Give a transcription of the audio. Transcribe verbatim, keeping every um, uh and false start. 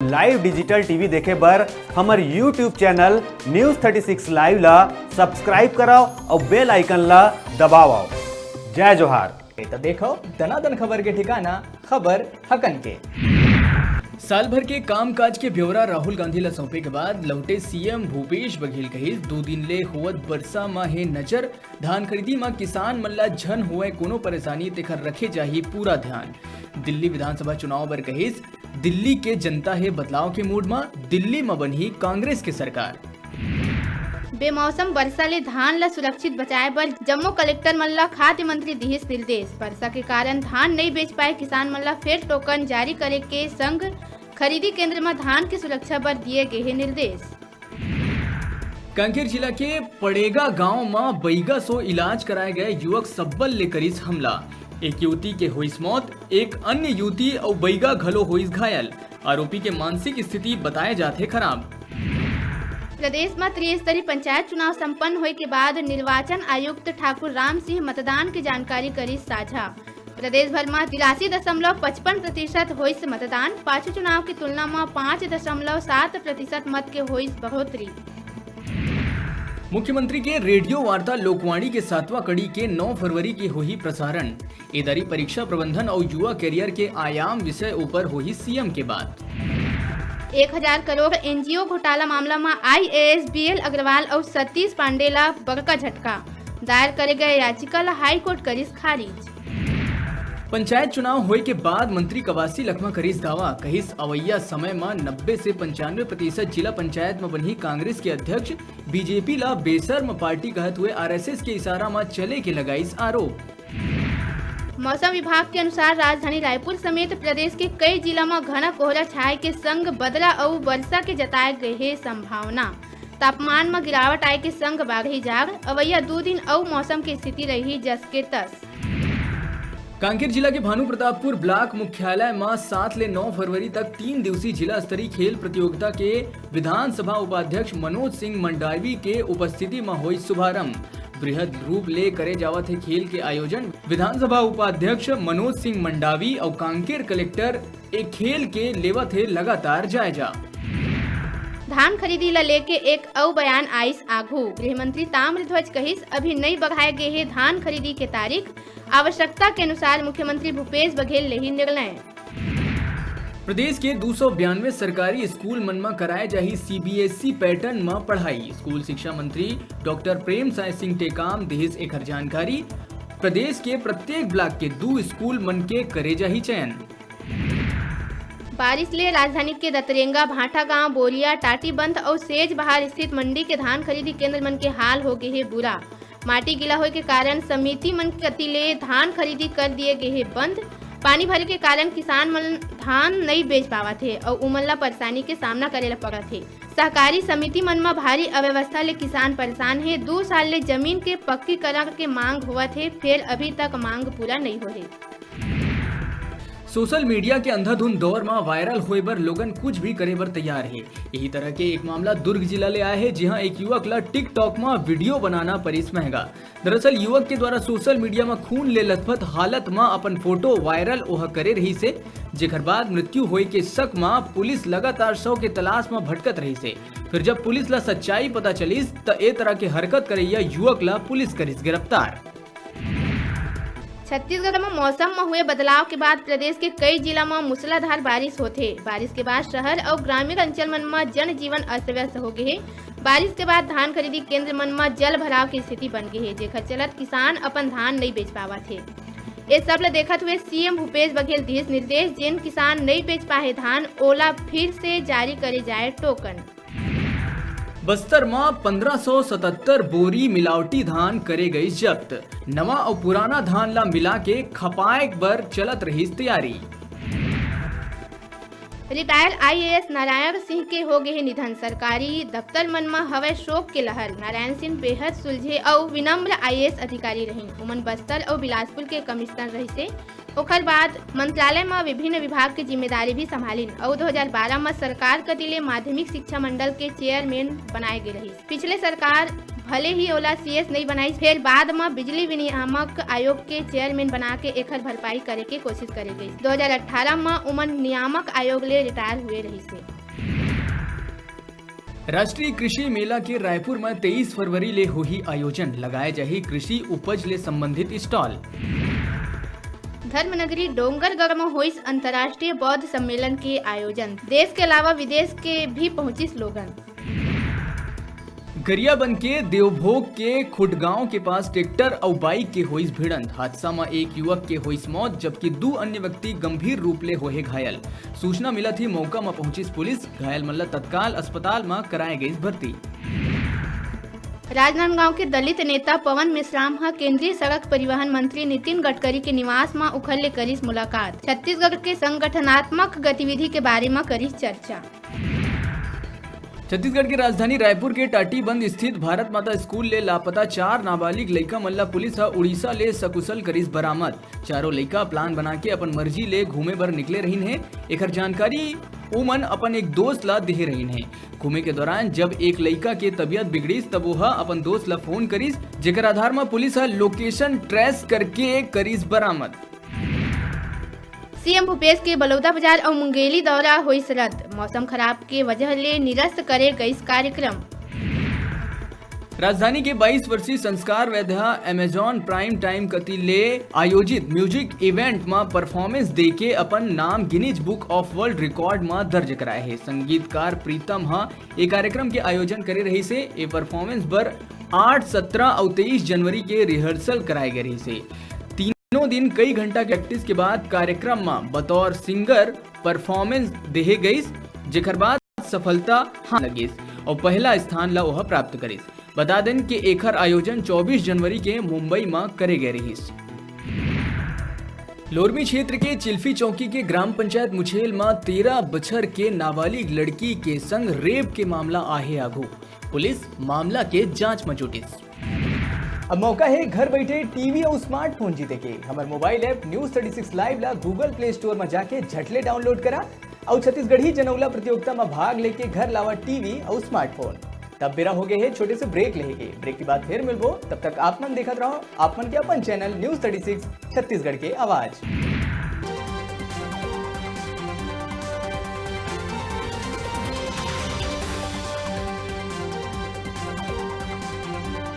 Live digital T V देखे बर हमर YouTube channel News thirty six Live ला subscribe करव अउ bell icon ला दबावव। जय जोहार। ए त देखव दनादन खबर के ठिकाना, खबर हकन के। साल भर के कामकाज के ब्यौरा राहुल गांधी ला सौंपे के बाद लौटे सीएम भूपेश बघेल कहिस, दू दिन ले होवत बरसा म हे नजर, धान खरीदी म किसान मन ला झन होवय कोनो परेशानी, तेखर रखे जाही पूरा ध्यान। दिल्ली विधानसभा चुनाव बर कहिस, दिल्ली के जनता हे बदलाव के मूड म, दिल्ली म बनही कांग्रेस के सरकार। बेमौसम बरसा ले धान ल सुरक्षित बचाए बर जम्मो कलेक्टर मन ल खाद्य मंत्री दिहिस निर्देश। बरसा के कारण धान नइ बेच पाए किसान मन ल फेर टोकन जारी करे के संग खरीदी केंद्र म धान के सुरक्षा बर दिए गे हे निर्देश। कांकेर जिला के पड़ेगा गांव म बइगा सो इलाज कराए गए युवक सब्बल ले करिस हमला। एक युवती के होइस मौत, एक अन्य युवती अउ बइगा घलो होइस घायल। आरोपी के मानसिक स्थिति बताए जाथे खराब। प्रदेश म त्रिस्तरीय पंचायत चुनाव संपन्न होए के बाद निर्वाचन आयुक्त ठाकुर राम सिंह मतदान के जानकारी करिस साझा। प्रदेश भर म तिरासी दशमलव पचपन प्रतिशत होइस मतदान, पाछू चुनाव के तुलना म पाँच दशमलव सात प्रतिशत मत के होइस बढ़ोतरी। मुख्यमंत्री के रेडियो वार्ता लोकवाणी के सातवां कड़ी के नौ फरवरी के होही प्रसारण। ए दरी परीक्षा प्रबंधन अउ युवा कैरियर के आयाम विषय ऊपर होही सीएम के बात। एक हजार करोड़ एनजीओ घोटाला मामला म आईएएस बीएल अग्रवाल अउ सतीश पांडे ला बड़का झटका। दायर करे गए याचिका ला हाईकोर्ट करिस खारिज। पंचायत चुनाव होए के बाद मंत्री कवासी लखमा करिस दावा, कहिस अवइया समय म नब्बे से पंचानवे प्रतिशत जिला पंचायत म बनही कांग्रेस के अध्यक्ष, बीजेपी ला बेशर्म पार्टी कहत हुए आरएसएस के इशारा म चले के लगाइस आरोप। मौसम विभाग के अनुसार राजधानी रायपुर समेत प्रदेश के कई जिला म घना कोहरा छाए के संग बदरा अउ वर्षा के जताए गए हे संभावना। तापमान म गिरावट आए के संग बाढ़ही जाड़, अवइया दू दिन अउ मौसम के स्थिति रही जस के तस। कांकेर जिला के भानु प्रतापपुर ब्लॉक मुख्यालय म सात ले नौ फरवरी तक तीन दिवसीय जिला स्तरीय खेल प्रतियोगिता के विधानसभा उपाध्यक्ष मनोज सिंह मंडावी के उपस्थिति म होइस शुभारंभ। बृहद रूप ले करे जावत हे खेल के आयोजन। विधानसभा उपाध्यक्ष मनोज सिंह मंडावी अउ कांकेर कलेक्टर ए खेल के लेवत हे लगातार जायजा। धान खरीदी ल लेके एक अउ बयान आइस आघू। गृह मंत्री ताम्रध्वज कहिस, अभी नइ बढ़ाए गे हे धान खरीदी के तारीख, आवश्यकता के अनुसार मुख्यमंत्री भूपेश बघेल लेही निर्णय। प्रदेश के दू सौ बयानवे सरकारी स्कूल मन म कराए जाही सीबीएसई पैटर्न म पढ़ाई। स्कूल शिक्षा मंत्री डॉक्टर प्रेम साय सिंह टेकाम दिहिस एखर जानकारी। प्रदेश के प्रत्येक ब्लॉक के दू स्कूल मन के करे जाही चयन। बारिश ले राजधानी के दतरेंगा, भाटागांव, बोरिया, टाटीबंध अउ सेजबहार स्थित मंडी के धान खरीदी केंद्र मन के हाल हो गे हे बुरा। माटी गीला होए के कारण समिति मन कति ले धान खरीदी कर दिए गे हे बंद। पानी भरे के कारण किसान मन धान नइ बेच पावत हे अउ उमन ला परेशानी के सामना करे ला पड़त हे। सहकारी समिति मन म भारी अव्यवस्था ले किसान परेशान हे। दू साल ले जमीन के पक्कीकरण के मांग होवत हे, फेर अभी तक मांग पूरा नइ होए हे। सोशल मीडिया के अंधाधुंध दौर म वायरल होए बर लोगन कुछ भी करे बर तैयार हे। यही तरह के एक मामला दुर्ग जिला ले आए हे, जिहां एक युवक ला TikTok म वीडियो बनाना परिस महंगा। दरअसल युवक के द्वारा सोशल मीडिया म खून ले लथपथ हालत म अपन फोटो वायरल ओह करे रहिस हे, जेखर बाद मृत्यु होए के शक म पुलिस लगातार शव के तलाश म भटकत रहिस हे। फिर जब पुलिस ला सच्चाई पता चलिस, त ए तरह के हरकत करइया युवक ला पुलिस करिस गिरफ्तार। छत्तीसगढ़ म मौसम म हुए बदलाव के बाद प्रदेश के कई जिला म मूसलाधार बारिश होथे। बारिश के बाद शहर अउ ग्रामीण अंचल मन म जनजीवन अस्त-व्यस्त हो गे हे। बारिश के बाद धान खरीदी केंद्र मन म जल भराव के स्थिति बन गे हे, जेखर चलत किसान अपन धान नइ बेच पावत हे। ए सब ल देखत हुए सीएम भूपेश बघेल दिस निर्देश, जेन किसान नइ बेच पाहे धान, ओला फिर से जारी करे जाए टोकन। बस्तर म पन्द्रह सौ सतहत्तर बोरी मिलावटी धान करे गइस जब्त। नवा अउ पुराना धान ला मिला के खपाए बर चलत रहिस तैयारी। रिटायर आईएएस नारायण सिंह के हो गे हे निधन। सरकारी दफ्तर मन म हवय शोक के लहर। नारायण सिंह बेहद सुलझे अउ विनम्र आईएएस अधिकारी रहिन। उमन बस्तर अउ बिलासपुर के कमिश्नर रहिसे। ओखर बाद मंत्रालय म विभिन्न विभाग के जिम्मेदारी भी संभालिन अउ दो हज़ार बारह म सरकार कति ले माध्यमिक शिक्षा मंडल के चेयरमैन बनाए गे रहिस। पिछले सरकार भले ही ओला सीएस नइ बनाइस, फेर बाद म बिजली विनियामक आयोग के चेयरमैन बना के एखर भरपाई करे के कोशिश करे गइस। दो हज़ार अठारह म उमन नियामक आयोग ले रिटायर हुए रहिस हे। राष्ट्रीय कृषि मेला के रायपुर म तेईस फरवरी ले होही आयोजन, लगाए जाही कृषि उपज ले संबंधित स्टॉल। धर्मनगरी डोंगरगढ़ म होइस अंतर्राष्ट्रीय बौद्ध सम्मेलन के आयोजन, देश के अलावा विदेश के भी पहुंचिस लोगन। गरियाबंद के देवभोग के खुटगांव के पास ट्रैक्टर अउ बाइक के होइस भिड़ंत। हादसा म एक युवक के होइस मौत, जबकि दू अन्य व्यक्ति गंभीर रूप ले होहे घायल। सूचना मिलत ही मौका म पहुंचिस पुलिस, घायल मन ल तत्काल अस्पताल म कराए गइस भर्ती। राजनांदगांव के दलित नेता पवन मेश्राम ह केंद्रीय सड़क परिवहन मंत्री नितिन गडकरी के निवास म उखर ले करिस मुलाकात। छत्तीसगढ़ के संगठनात्मक गतिविधि के बारे म करिस चर्चा। छत्तीसगढ़ के राजधानी रायपुर के टाटीबंद स्थित भारत माता स्कूल ले लापता चार नाबालिग लइका मन ला पुलिस ह उड़ीसा ले सकुशल करिस बरामद। चारों लइका प्लान बना के अपन मर्जी ले घूमे बर निकले रहिन हे। एखर जानकारी उमन अपन एक दोस्त ला देहे रहिन हे। घूमे के दौरान जब एक लइका के तबीयत बिगड़िस, तब ओह अपन दोस्त ला फोन करिस, जेकर आधार म पुलिस ह लोकेशन ट्रेस करके करिस बरामद। सीएम भूपेश के बलौदाबाजार अउ मुंगेली दौरा होइस रद्द। मौसम खराब के वजह ले निरस्त करे गइस कार्यक्रम। राजधानी के बाईस वर्षीय संस्कार वैद्य ह Amazon Prime Time कति ले आयोजित म्यूजिक इवेंट म परफॉर्मेंस देके अपन नाम Guinness book of world record म दर्ज कराए हे। संगीतकार प्रीतम ह ए कार्यक्रम के आयोजन करे रहिस हे। ए परफॉर्मेंस बर आठ, सत्रह अउ तेईस जनवरी के रिहर्सल कराए गे रहिस हे। तीनों दिन कई घंटा के प्रैक्टिस के बाद कार्यक्रम म बतौर सिंगर परफॉर्मेंस देहे गइस, जेकर बाद सफलता हाथ लगिस अउ पहला स्थान ला ओह प्राप्त करिस। बता देन कि एखर आयोजन चौबीस जनवरी के मुंबई म करे गए रहिस। लोरमी क्षेत्र के चिल्फी चौकी के ग्राम पंचायत मुछेल म तेरह बछर के नाबालिग लड़की के संग रेप के मामला आहे आघू। पुलिस मामला के जांच म जुटिस। अब मौका हे घर बैठे टीवी अउ स्मार्टफोन जीते के। हमर mobile app news thirty six live ला Google Play Store म जाके झट ले डाउनलोड करा अउ छत्तीसगढ़ी जनौला प्रतियोगिता म भाग लेके घर लावा टीवी अउ स्मार्टफोन। तब बेरा हो गए हे छोटे से ब्रेक लेहे के। ब्रेक के बाद फिर मिलबो, तब तक आप मन देखत रहो आप मन के अपन channel news thirty six Chhattisgarh के आवाज।